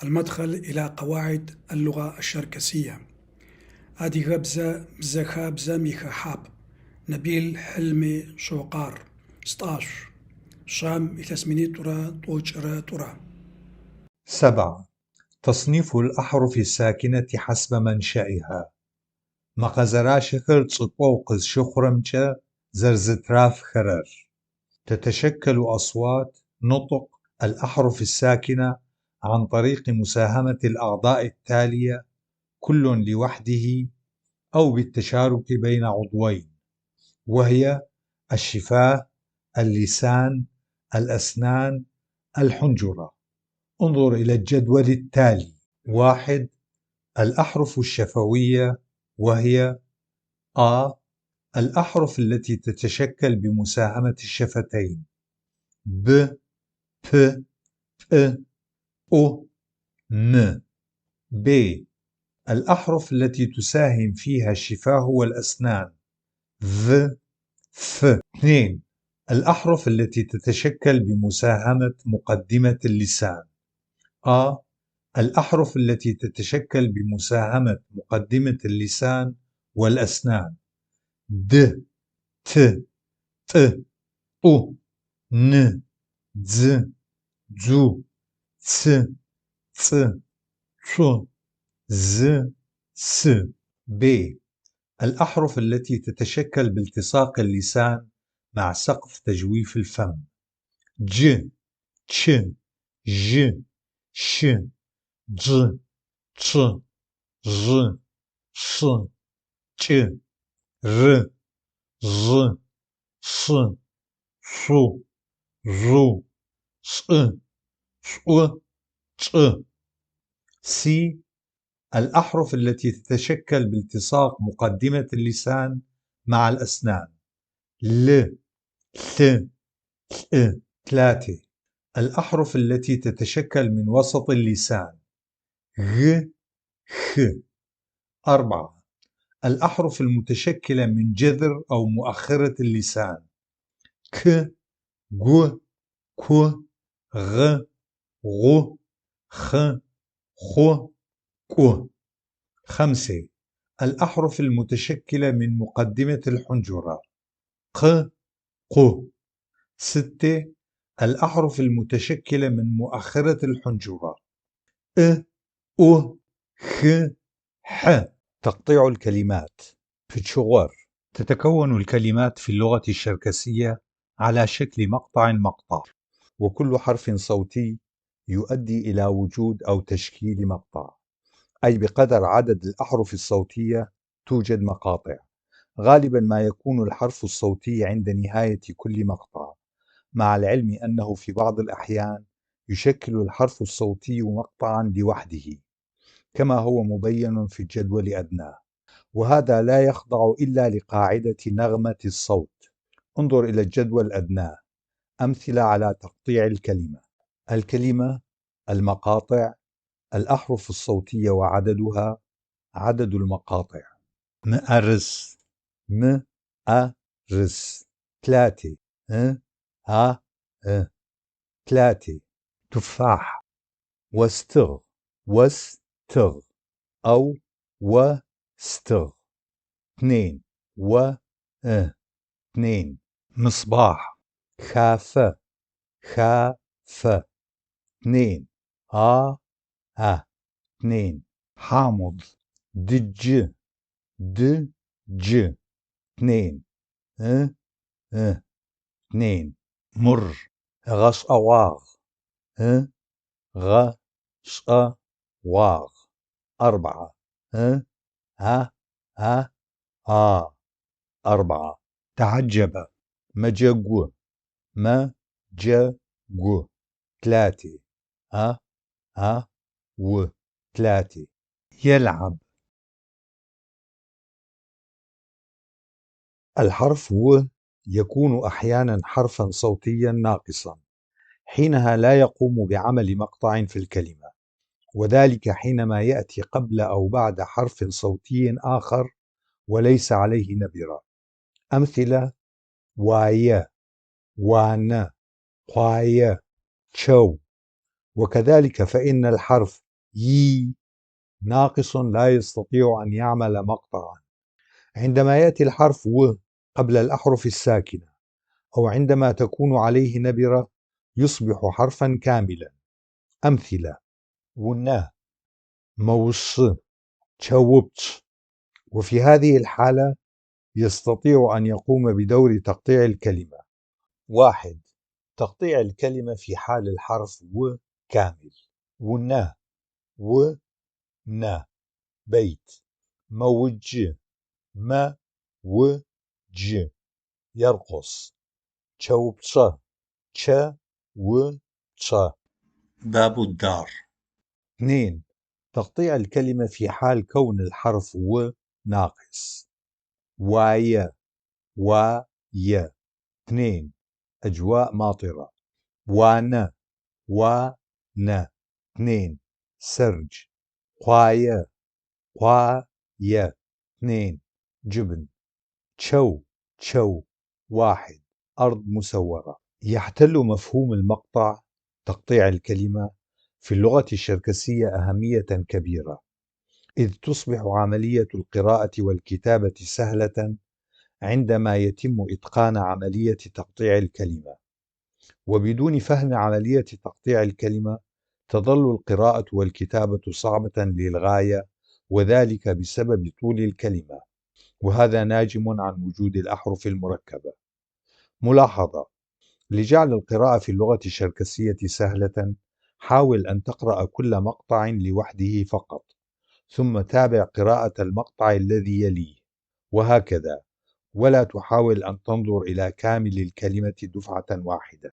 المدخل إلى قواعد اللغة الشركسية. Адыгэбзэ бзэхабзэм и хэхьапӏ. Набил Хьилми Шокъар. Стӏашъу. Шам, илъэс минитӏурэ тӏокӏырэ тӏурэ. 7. تصنيف الأحرف الساكنة حسب منشئها. Мэкъэзэращэхэр чӏыпӏэу къызщыхъурэмкӏэ зэрэзэтрафхэрэр. تتشكل أصوات نطق الأحرف الساكنة عن طريق مساهمة الأعضاء التالية كل لوحده أو بالتشارك بين عضوين، وهي الشفاه، اللسان، الأسنان، الحنجرة. انظر إلى الجدول التالي. 1. الأحرف الشفوية، وهي: أ الأحرف التي تتشكل بمساهمة الشفتين: ب، پ، پ، أ، م. ب، الأحرف التي تساهم فيها الشفاه والأسنان: ڤ، ف. 2. الأحرف التي تتشكل بمساهمة مقدمة اللسان: أ الأحرف التي تتشكل بمساهمة مقدمة اللسان والأسنان: د، ت، ط، ط، ن، دز، دزو، ث، ث، ث، ز، س. ب، الأحرف التي تتشكل بالتصاق اللسان مع سقف تجويف الفم: ج، تش، ج، ش، ج، تش، ج، ش، ج، ر، ج، ش، ش، ج، ش، ش، ج. س، الأحرف التي تتشكل بالتصاق مقدمة اللسان مع الأسنان: ل، ث، ث. 3. الأحرف التي تتشكل من وسط اللسان: غ، خ. 4. الأحرف المتشكلة من جذر أو مؤخرة اللسان: ك، ج، ك، غ، غ، خ، خ، ك. 5. الأحرف المتشكلة من مقدمة الحنجرة: ق، ق. 6. الأحرف المتشكلة من مؤخرة الحنجرة: أ، أ، خ، ح. تقطيع الكلمات. Пычыгъуэр. تتكون الكلمات في اللغة الشركسية على شكل مقطع مقطع، وكل حرف صوتي يؤدي إلى وجود أو تشكيل مقطع، أي بقدر عدد الأحرف الصوتية توجد مقاطع. غالبا ما يكون الحرف الصوتي عند نهاية كل مقطع، مع العلم أنه في بعض الأحيان يشكل الحرف الصوتي مقطعا لوحده، كما هو مبين في الجدول أدناه، وهذا لا يخضع إلا لقاعدة نغمة الصوت. انظر إلى الجدول أدناه. أمثلة على تقطيع الكلمة: الكلمة، المقاطع، الأحرف الصوتية وعددها، عدد المقاطع. مأرس، م أ رس. 3. ا ا ا. 3. تفاح. واستغ، وستغ أو وستغ. 2. و ا. 2. مصباح. خاف، خاف. 2. آ أ. 2. حامض. دج، دج. 2. ا ا. 2. مر. غشأواغ، ا غ ش واغ. 4. ا ا ا آ. 4. تعجب. مجغو، م ج غ. 3. أ أ و. 3. يلعب. الحرف و يكون أحيانا حرفا صوتيا ناقصا، حينها لا يقوم بعمل مقطع في الكلمة، وذلك حينما يأتي قبل أو بعد حرف صوتي آخر وليس عليه نبرة. أمثلة: واي، وان، قاي، تشو. وكذلك فإن الحرف ي ناقص لا يستطيع أن يعمل مقطعا. عندما يأتي الحرف و قبل الأحرف الساكنة أو عندما تكون عليه نبرة يصبح حرفا كاملا. أمثلة: ونا، موص، تشوبت. وفي هذه الحالة يستطيع أن يقوم بدور تقطيع الكلمة. 1. تقطيع الكلمة في حال الحرف و كامل: ونا، و نا، بيت. موج، م و ج، يرقص. تشوبص، تش و تص، باب الدار. 2. تقطيع الكلمة في حال كون الحرف و ناقص: واي، وا ي، 2، أجواء ماطرة. وان، وا ن، 2، سرج. قواي، قوا ي، 2، جبن. تشو، تشو، 1، أرض مسورة. يحتل مفهوم المقطع تقطيع الكلمة في اللغة الشركسية أهمية كبيرة، إذ تصبح عملية القراءة والكتابة سهلة عندما يتم إتقان عملية تقطيع الكلمة، وبدون فهم عملية تقطيع الكلمة تظل القراءة والكتابة صعبة للغاية، وذلك بسبب طول الكلمة، وهذا ناجم عن وجود الأحرف المركبة. ملاحظة: لجعل القراءة في اللغة الشركسية سهلة، حاول أن تقرأ كل مقطع لوحده فقط، ثم تابع قراءة المقطع الذي يليه، وهكذا، ولا تحاول أن تنظر إلى كامل الكلمة دفعة واحدة.